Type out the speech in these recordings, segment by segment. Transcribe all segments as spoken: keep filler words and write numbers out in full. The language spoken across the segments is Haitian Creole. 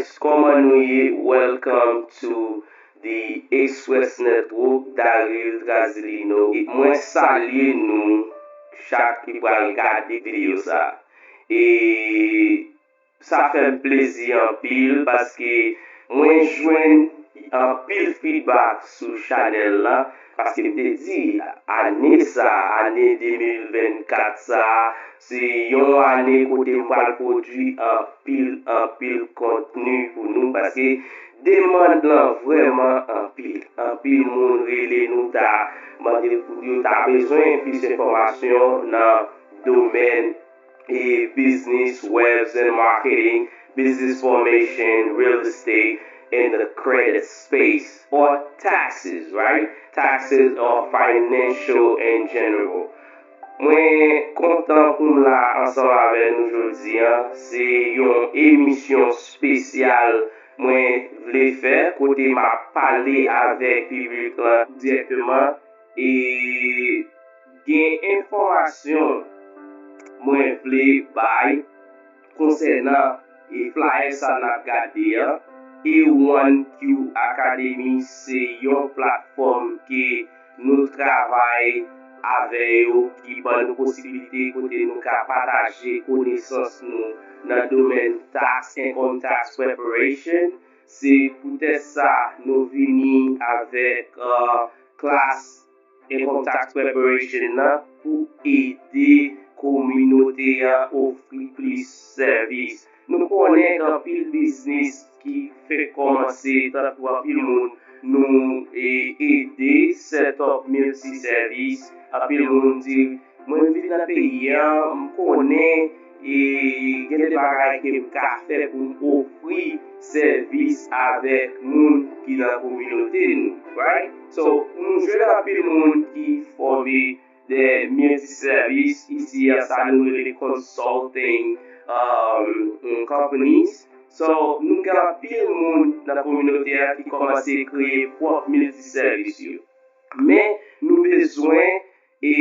Kòman nou ye? Welcome to the Express Network, Daryl Trazilino. E mwen salye nou chak ki pral gade videyo sa. E sa fè m plezi anpil paske mwen jwenn anpil feedback sou chanèl la, paske m te di ane sa, ane de mil vennkat sa, se yon ane kote m pral pwodui anpil, anpil kontni pou nou, paske demann lan vrèman anpil. Anpil moun rele nou ta mande pou yo ta bezwen plis enfòmasyon nan domèn e business, webs and marketing, business formation, real estate, and the credit space, or taxes, right? Taxes or financial in general. Mwen kontan pou m la ansanm avè nou jodi a. Se yon emisyon espesyal mwen vle fè kote m ap pale avèk piblik lan dirèkteman e gen enfòmasyon mwen vle bay konsènan e flyer sa n ap gade a. A one Q Academy se yon platfòm ke nou travay avè yo ki ban nou posibilite kote nou ka pataje konesans nou nan domèn tax, income tax preparation. Se poutèt sa nou vini avèk uh, klas Income Tax Preparation nan pou ede kominote a ofri plis sèvis. Nou konnen gen anpil biznis ki fenk kòmanse, tankou anpil moun nou e, ede set up milti sèvis. Anpil moun di, mwen vin nan peyi a, m konnen e gen de bagay ke m ka fè pou m ofri sèvis avèk moun ki nan kominote nou, right? So, nou jwenn anpil moun ki fòme de milti sèvis isi a, sa nou rele consulting um, companies. So, nou gen anpil moun nan kominote a ki kòmanse kreye pwòp milti sèvis yo. Men, nou bezwen e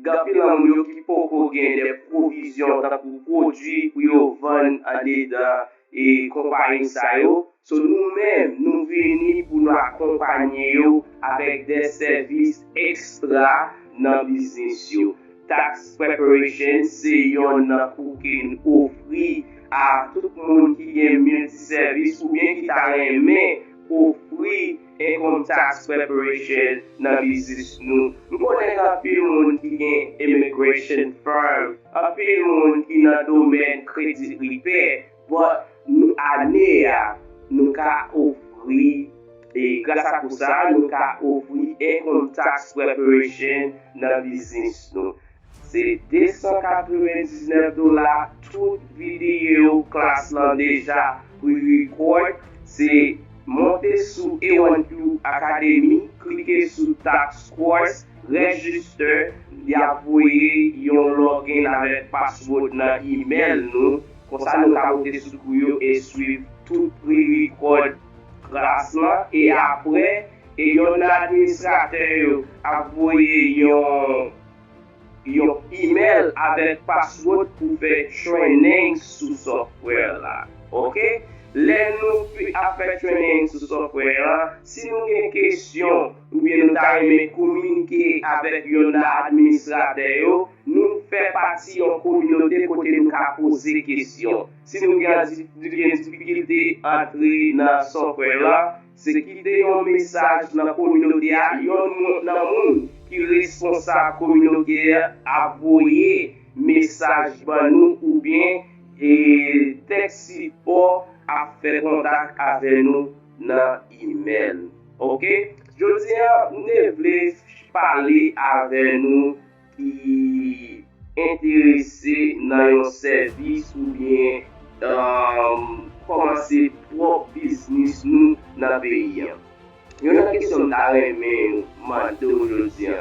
gen anpil nan moun yo ki poko gen de pwovizyon tankou pwodui pou yo vann andedan e konpayi sa yo. So nou menm, nou vini pou nou akonpaye yo avèk de sèvis ekstra nan biznis yo. Tax preparation se yonn nan kou ke n ofri a tout moun ki gen milti sèvis oubyen ki ta renmen ofri income tax preparation nan biznis nou. M konnen gen anpil moun ki gen immigration firm, anpil moun ki nan domèn credit repair, but nou ane a, nou ka ofri, e gras a kou sa, nou ka ofri income tax preparation nan biznis nou. Se de san katrevendiznèf dola tout videyo klas lan deja pre-record. Se monte sou A one Q Academy, klike sou Tax Course, Register, y ap voye yon login avèk password nan email nou. Konsa nou ka monte sou kou yo e swiv tout pre-record klas lan. E apre, e yon nan administratè yo ap voye yon yon email avèk password pou fè training sou software la. Ok? Lè nou ap fè training sou software la, si nou gen kesyon oubyen nou ta renmen kominike avèk yon nan administratè yo, nou fè pati yon kominote kote nou ka poze kesyon. Si nou gen, gen difikilte antre nan software la, se kite yon mesaj nan kominote a. Yon moun, nan moun ki responsab kominote a ap voye mesaj ban nou oubyen e tèks sipò ap fè kontak avè nou nan email. Ok? Jodi a, m te vle pale avè nou ki enterese nan yon sèvis oubyen um, kòmanse pwòp biznis nou nan peyi an. Yon nan kesyon m ta renmen mande w jodi a.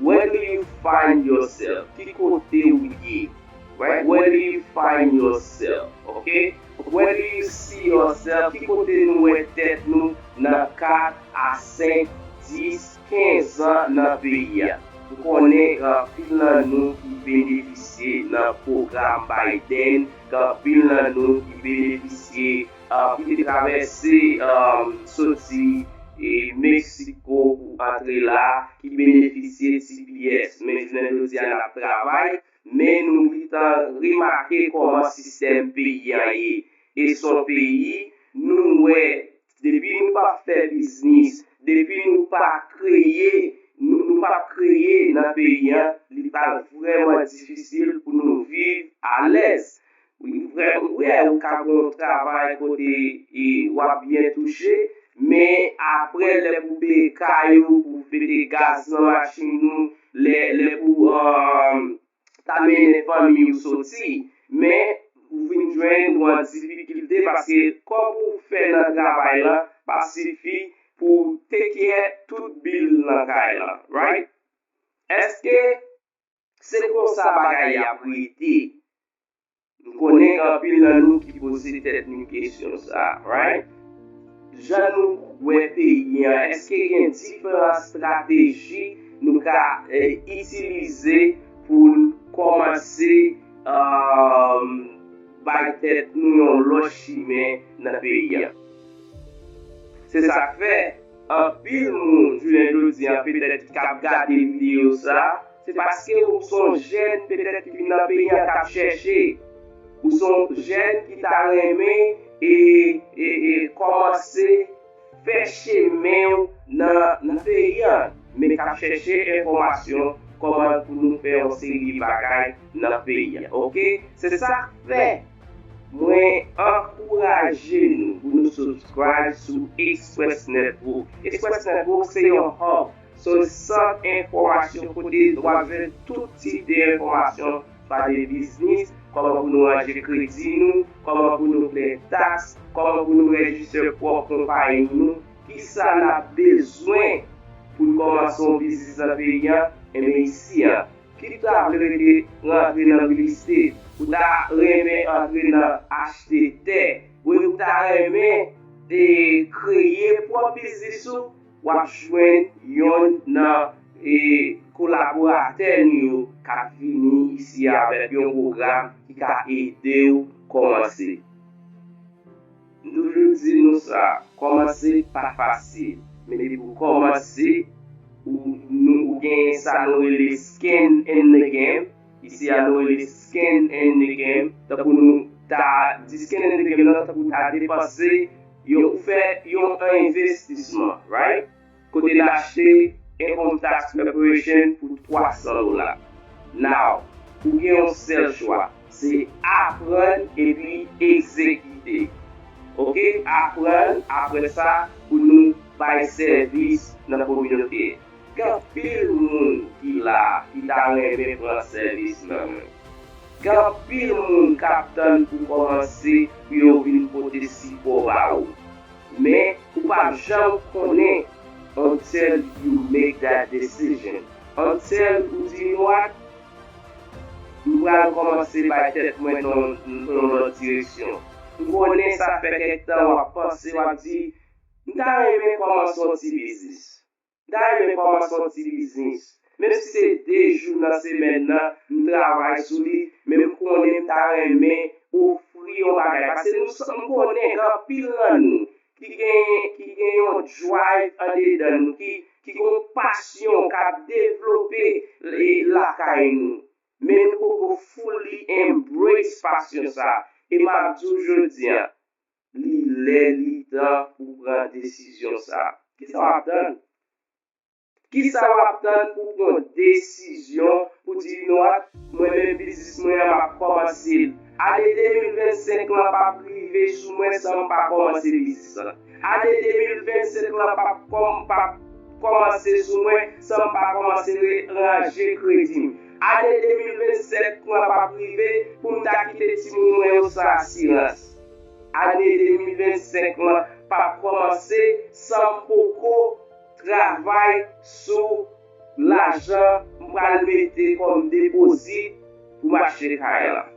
Where do you find yourself? Ki kote ou ye? Right? Where do you find yourself? Ok? Where do you see yourself? Ki kote nou wè tèt nou nan kat a senk, dis, kenz an nan peyi a? M konnen gen anpil nan nou ki benefisye nan pwogram Biden, gen anpil nan nou ki benefisye uh, ki te travèse, um, soti e Meksiko pou antre la, ki benefisye T P S. Men jounen jodi a n ap travay, men nou gentan remake kòman sistèm peyi a ye. E se yon peyi, nou wè, depi nou pa fè biznis, depi nou pa kreye, nou, nou pa kreye nan peyi a, li pral vrèman difisil pou nou viv alèz. Wi, vrè, wi, ou ka gen yon travay kote e, w ap byen touche, men apre lè pou peye kay ou, pou mete gaz nan machin ou, lè, lè pou, um, ta mennen fanmi ou soti, men ou vin jwenn ou an difikilte paske kòb ou fè nan travay la pa sifi pou take care tout bil nan kay la, right? Èske se konsa bagay ap rete? M konnen gen anpil nan nou ki poze tèt nou kesyon sa, right? Jan nou wè peyi an, èske gen diferan estrateji nou ka eh, itilize pou n kòmanse um, bay tèt nou yon lòt chimen nan peyi an? Se sa k fè, anpil moun jounen jodi an petèt ki ap gade videyo sa, se paske ou se yon jèn petèt ki vin nan peyi an k ap chèche. Ou se yon jèn ki ta renmen e, e, e kòmanse fè chemen w nan, nan peyi an, men k ap chèche enfòmasyon kòman pou nou fè yon seri bagay nan peyi an. Oke? Se sa k fè mwen ankouraje nou pou nou subscribe sou Express Network. Express Network se yon hub, se yon sant enfòmasyon kote w ap jwenn tout tip de enfòmasyon, swa de biznis, kòman pou nou ranje kredi nou, kòman pou nou peye taks, kòman pou nou rejistre pwòp konpayi nou, kisa n ap bezwen pou n kòmanse yon biznis nan peyi an, enben isi an. Kit w ta vle rete rantre nan real estate, ou ta renmen antre nan achte tè, ou ta renmen e, kreye pwòp biznis ou, w ap jwenn yonn nan e, kolaboratè nou yo k ap vini isi avèk yon pwogram ki ka ede w kòmanse. M toujou di nou sa, kòmanse pa fasil. Men depi w kòmanse, ou, nou, ou genyen sa nou rele skin in the game. Isi a nou rele skin in the game. Tankou nou ta di skin in the game nan, tankou ta depanse, yo fè yon envestisman, right? Kote n achte income tax preparation pou twa san dola. Now, ou gen yon sèl chwa, se aprann epi egzekite. Oke? Aprann, apre sa, pou nou bay sèvis nan kominote. Gen anpil moun ki la, ki ta renmen pran sèvis nan men w. Gen anpil moun k ap tann pou kòmanse pou yo vin pote sipò ba ou. Men, ou p ap janm konnen until you make that decision. Until ou di, you know what? M pral kòmanse bay tèt mwen nan yon lòt direksyon. M konnen sa fè kèk tan w ap panse, w ap di, m ta renmen kòmanse yon ti biznis. M ta renmen kòmanse yon ti biznis. Menm si se de jou nan semèn nan, m travay sou li, men m konnen m ta renmen ofri yon bagay. Paske nou, m konnen gen anpil nan nou ki gen, ki gen yon drive andedan nou, ki, ki gen yon pasyon k ap devlope e, lakay nou. Men nou poko fully embrace pasyon sa. E m ap di w jodi a, li lè, li tan pou w pran desizyon sa. Kisa w ap tann? Kisa w ap tann pou w pran desizyon pou di, you know what, mwen menm biznis mwen an m ap kòmanse l. Ane de mil vennsenk lan p ap rive sou mwen san m pa kòmanse biznis lan. Ane de mil vennsenk lan p ap kòm, p ap kòmanse sou mwen san m pa kòmanse re, ranje kredi m. Ane de mil vennsenk lan p ap rive pou m ta kite timoun mwen yo san asirans. Ane de mil vennsenk lan p ap kòmanse san m poko travay sou lajan m pral mete kòm depozit pou m achte kay lan.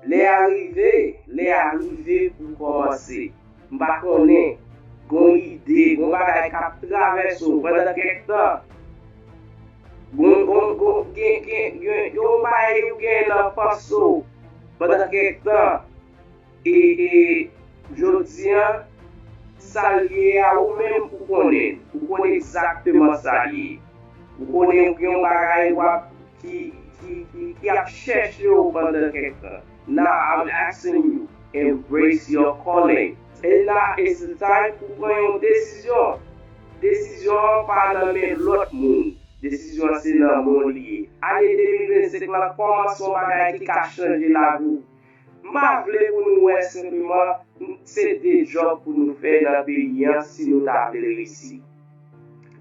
Lè a rive, lè a rive pou kòmanse. M pa konnen, gon ide, gon bagay k ap travèse w pandan kèk tan. Gon, gon, gon, gen, gen, gen, gen yon bagay ou gen nan panse w pandan kèk tan. E, e jodi a, sa l ye a, ou menm ou konnen. Ou konnen egzakteman sa l ye. Ou konnen ou gen yon bagay w ap, ki, ki, ki, ki ap chèche w pandan kèk tan. Now I'm asking you, embrace your calling. And now it's the time pou pran yon desizyon. Desizyon an pa nan men lòt moun. Desizyon an se nan men w li ye. Ane de mil vennsenk lan kòmanse yon bagay ki ka chanje lavi w. M pa vle pou nou wè senpleman se de djòb pou nou fè nan peyi an si nou ta vle reyisi.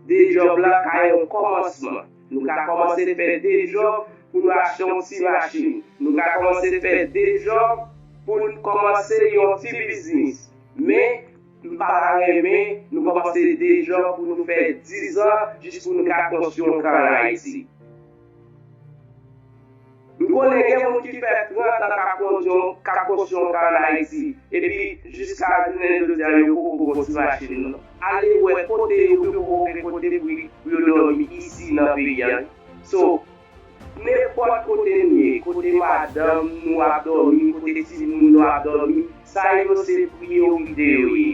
De djòb la ka yon kòmansman. Nou ka kòmanse fè de djòb pou nou achte yon ti machin. Nou ka kòmanse fè de djòb pou nou kòmanse yon ti biznis. Men, m pa ta renmen nou kòmanse de djòb pou nou fè diz an jis pou nou ka konstwi yon kay ann Ayiti. M konnen gen moun ki fè trant an k ap kondui yon, k ap konstwi yon kay ann Ayiti, epi jiska jounen jodi a yo poko konstwi machin nan. Ale wè kote yo, yo poko gen kote pou, pou yo dòmi isi nan peyi a. So, nenpòt kote nou ye, kote madanm nou ap dòmi, kote timoun nou ap dòmi, sa yo se priyorite yo ye.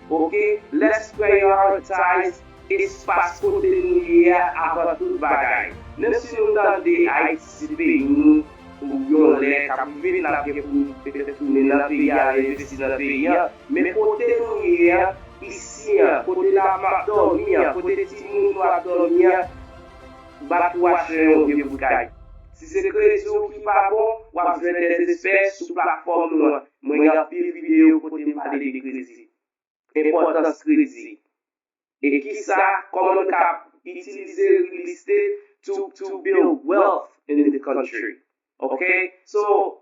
Ok? Let's prioritize espas kote nou ye a avan tout bagay. Menm si nou tande Ayiti se peyi nou, pou yon lè k ap rive n ap gen pou nou petèt tounen nan peyi a, envesti nan peyi a, men kote nou ye a, isi a, kote la m ap dòmi a, kote timoun nou ap dòmi a, bat pou achte yon vye bout kay. Si se kredi w ki pa bon, w ap jwenn dezespè sou platfòm nou an. Mwen gen anpil videyo kote m pale de kredi. Enpòtans kredi. E kisa, kòman nou ka itilize real estate to, to build wealth in the country. Ok? So,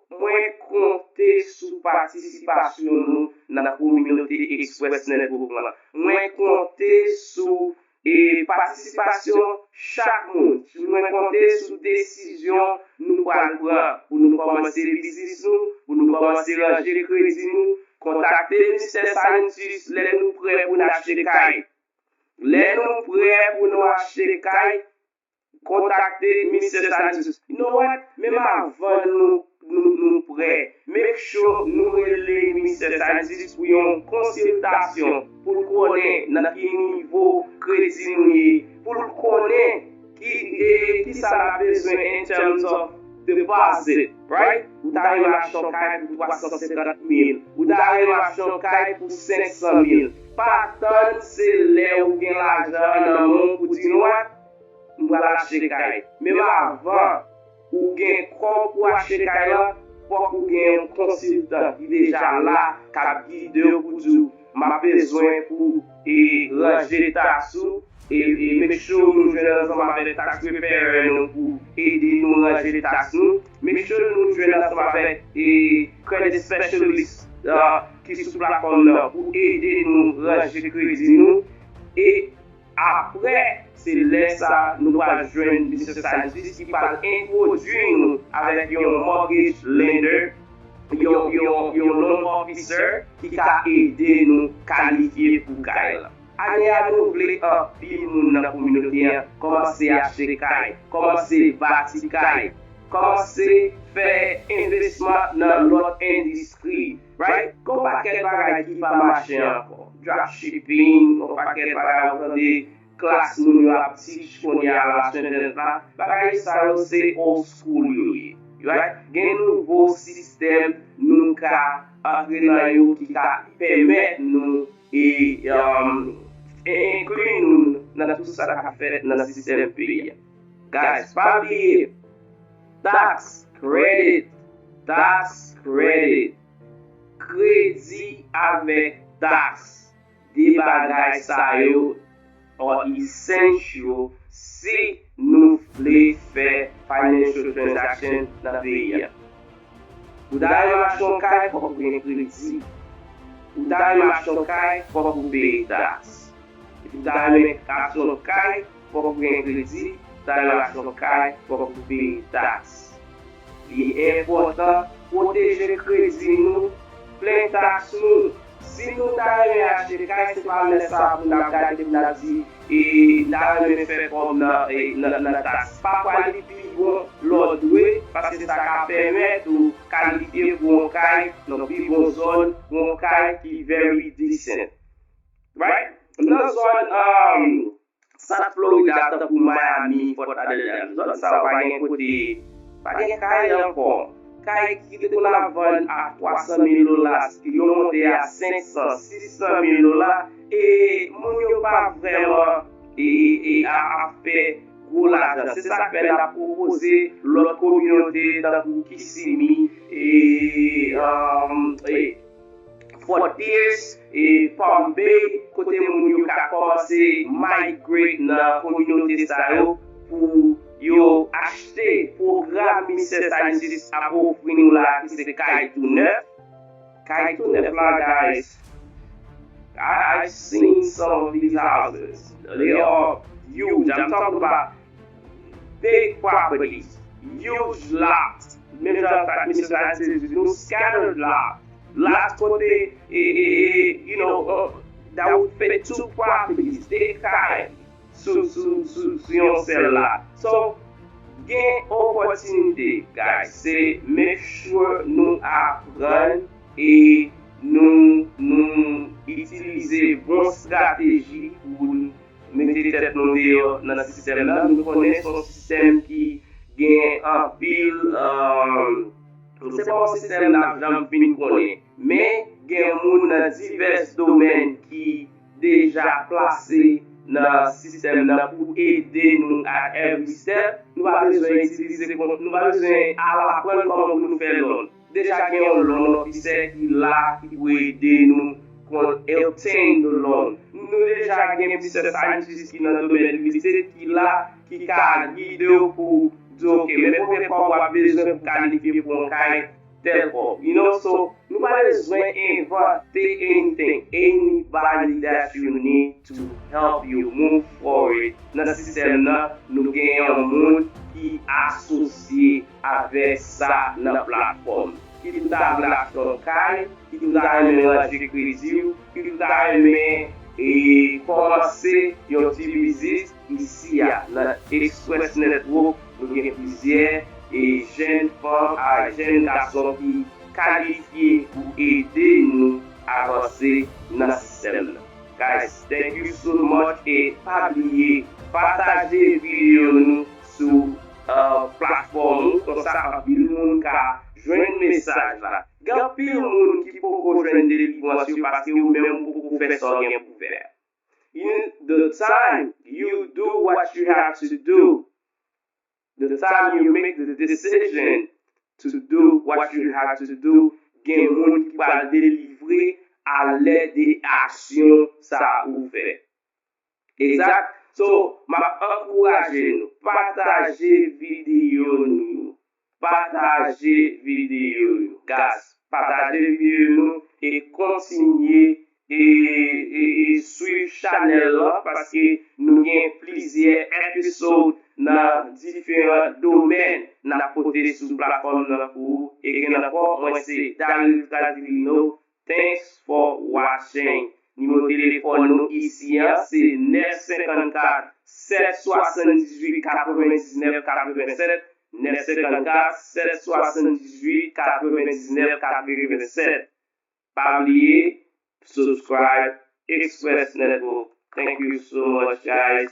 mwen konte sou patisipasyon nou nan kominote Express Network lan. Mwen konte sou e patisipasyon chak moun. Mwen konte sou desizyon nou pral pran pou nou kòmanse biznis nou, pou nou kòmanse ranje kredi nou. Kontakte Mistè Sanctus lè nou prè pou n achte kay. Lè nou prè pou nou achte kay, kontakte Mistè Sanctus. You know what? Menm avan nou, nou, nou prè, make sure nou rele Mistè Sanctus pou yon konsiltasyon, pou l konnen nan ki nivo kredi nou ye, pou l konnen ki, e, ki sa n ap bezwen in terms of deposit, right? Ou ta renmen achte yon kay pou twa san senkant mil. Ou ta renmen achte yon kay pou senk san mil. Pa tann se lè ou gen lajan an nan men w pou di, you know what? M pral achte kay. Menm avan ou gen kòb pou achte kay lan, fòk ou gen yon konsiltan ki deja la, k ap gide w pou di w, m ap bezwen pou, e, ranje taks ou, e, e make sure nou jwenn ansanm avèk tax preparer nou pou ede nou ranje taks nou. Make sure nou jwenn ansanm avèk, e, credit specialist, ah, ki sou platfòm nan pou ede nou ranje kredi nou. E apre, se lè sa nou pral jwenn Mistè Sanctus ki pral entwodui nou avèk yon mortgage lender, yon, yon, yon loan officer ki ka ede nou kalifye pou kay la. Ane a nou vle anpil moun nan kominote an kòmanse achte kay, kòmanse bati kay, kòmanse fè envestisman nan lòt endistri, right? Gon pakèt bagay ki pa mache ankò. Dropshipping, gon pakèt bagay ou tande klas moun yo ap teach kounye a la sou entènèt la. Bagay sa yo se old school yo ye. Right? Gen nouvo sistèm nou ka antre nan yo ki ka pèmèt nou e, um, e enkli nou nan tout sa k ap fèt nan sistèm peyi a. Guys, pa bliye, tax credit, tax credit, kredi avèk taks, de bagay sa yo are essential si nou vle fè financial transaction nan peyi a. Ou ta renmen achte yon kay, fòk ou gen kredi. Ou ta renmen achte yon kay, fòk ou peye taks. Epi ou ta renmen achte yon kay, fòk ou gen kredi. Ou ta renmen achte yon kay, fòk ou peye taks. Li enpòtan pwoteje kredi nou, plen taks nou, Si nou ta renmen achte kay, se pa lè sa pou n ap gade, pou n ap di, e, n ta renmen fè kòb nan, e, nan, nan taks. Pafwa li pi bon lè w dwe, paske sa ka pèmèt ou kalifye pou yon kay nan pi bon zòn, pou yon kay ki very decent. Right? Nan zòn, um, South Florida, tankou Miami, Fort Lauderdale, zòn sa yo pa gen kote, pa gen kay ankò. Kay ki te konn ap vann a twa san mil dola, yo monte a senk san, sis san mil dola, e moun yo pa vrèman e, e, e a, a fè gwo lajan. Se sa k fè n ap pwopoze lòt kominote tankou Kissimmee, e, um, e, Fort Pierce, e Palm Bay, kote moun yo ka kòmanse migrate nan kominote sa yo pou yo achte pwogram Mister Scientist ap ofri nou la, ki se kay tou nèf. Kay tou nèf la, guys. I, I've seen some of these houses. They are huge. I'm talking about big properties, huge lots. Menm jan sa, Mister Francis, nou scattered lot. Lot kote, e, e, e, you know, uh, that would fit two properties. De kay sou, sou, sou, sou yon sèl lot. So, gen opòtinite, guys. Se make sure nou aprann e nou, nou itilize bon estrateji pou mete tèt nou deyò nan sistèm nan. Nou konnen se yon sistèm ki gen anpil, um, se pa yon sistèm n ap janm fin konnen. Men, gen moun nan divès domèn ki deja plase nan sistèm nan pou ede nou at every step. Nou pa bezwen itilize, nou pa bezwen al aprann kòman pou nou fè loan. Deja gen yon loan officer ki la, ki pou ede nou kon obtain the loan. Nou deja gen Mister Scientist ki nan domèn real estate ki la, ki ka gide w pou di, ok, men konbyen kòb w ap bezwen pou kalifye pou yon kay tèl kòb. You know, so nou pa bezwen envante anything. Anybody that you need to help you move forward nan sistèm nan, nou gen yon moun ki asosye avèk sa nan platfòm. Kit ou ta vle achte yon kay, kit ou ta renmen ranje kredi w, kit ou ta renmen, e, kòmanse yon ti biznis, isi a, nan Express Network, nou gen plizyè, e, jèn fanm ak jèn gason ki kalifye pou ede nou avanse nan sistèm nan. Guys, thank you so much. E pa bliye, pataje videyo nou sou, uh, platfòm ou. Konsa, anpil moun ka jwenn mesaj la. Gen anpil moun ki poko jwenn delivrans yo paske ou menm ou poko fè sa w gen pou fè. In the time you do what you have to do, the time you make the decision to do what you have to do, gen moun ki pral delivre a lè de aksyon sa ou fè. Exact. So, m ap ankouraje nou, pataje videyo nou yo. Pataje videyo yo, guys. Pataje videyo nou e kontinye e, e, e swiv chanèl lan, paske nou gen plizyè episode nan diferan domèn n ap pote sou platfòm nan pou ou. E gen ankò, mwen se Daryl Casilino. Thanks for watching. Nimewo telefòn nou isi an se nèf senkannkat, sèt swasanndizuit, katrevendiznèf, katrevennsèt, nèf senkannkat, sèt swasanndizuit, katrevendiznèf, katrevennsèt. Pa bliye, subscribe, Express Network. Thank you so much, guys.